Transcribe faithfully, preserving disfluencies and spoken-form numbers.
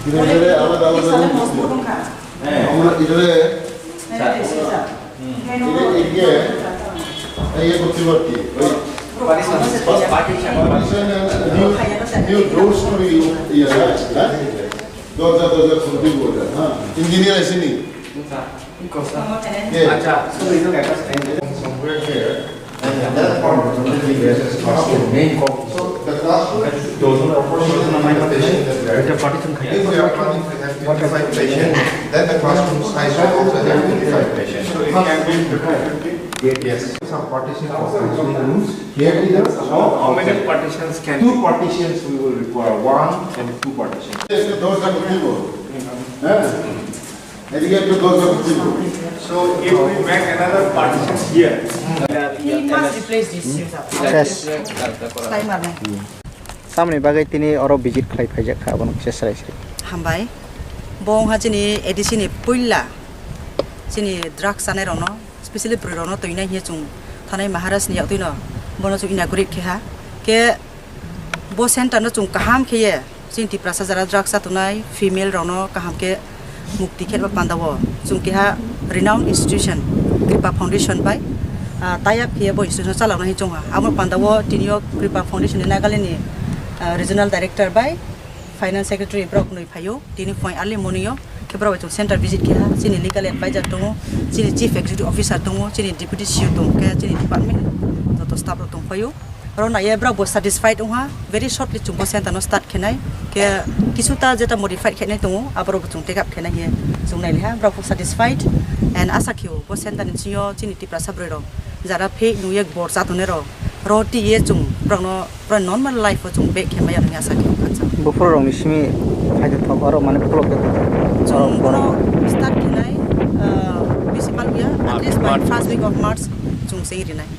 Ire, ire, alada, alada. Amra ire. Ire, ire. Ei, ei, korte party. Oi. Partition and new, new doors to be, yeah, right? Dorja, dorja, khulti bola, ha. Engineer aise ni? Acha, somewhere here. And that part of the building is classroom, main com-, so the classroom, those are proportional amount of patients that we are. If we are planning to have fifty-five patients, then the classroom size will also have fifty-five patients. So it can be fifty fifty? Yes. Some partition for counseling rooms. Here is the. How, how many partitions can? Two partitions we will require, one and two partitions. Yes, the doors are visible. Huh? এদিকে একটু দরজা খুলছি। So if we make another partition here, he must replace this. Yes. Timer nai. Tamoni bagwi tini oro visit khlai phaijak kha, abono kisa srai srai. Hambai. Bo wngkha chini A D C ni puila chini drugs chanai rokno, specially bwrwi rokno twinai hiya chwng thanai Maharaj ni yaktwino bono chwng inaugurate khe ha. Khe Bo center no chwng kaham khe ye chini Tiprasa jara drugs chatongnai female rok no kaham khe mukti khe ba panda o chwng keha renowned institution Kripa Foundation bai, ah, tie up khe bo institution chalok nai chwng ha. Amo panda o tini o Kripa Foundation ni Nagaland ni, ah, regional director bai finance secretary borok nwi phaio. Tini phuaing early morning o khe borok bai chwng center visit khe ha, chini legal advisor tongo, chini chief executive officer tongo, chini deputy C E O tongo, khe chini department joto staff rok tong phaio. Oro naiye borok bo satisfied wngha, very shortly chwng bo center no start khenai, khe kisu ta jeta modified khenai tongo, aborok bo chwng take up khenai hiye chwng nai liha, borok bo satisfied and asa khio bo center ni bisingo chini Tiprasa bwrwi rok jara phek nungye bor cha tongnai rok ro twi ye chwng borok no pura normal life o chwng back khe maya nungya sa khe khansa. Buphuru rokni simi phaithothok oro mane pholok de. Chwng bono start khinai, ah, bisi pal ya, at least by first week of March chwng sing rinai.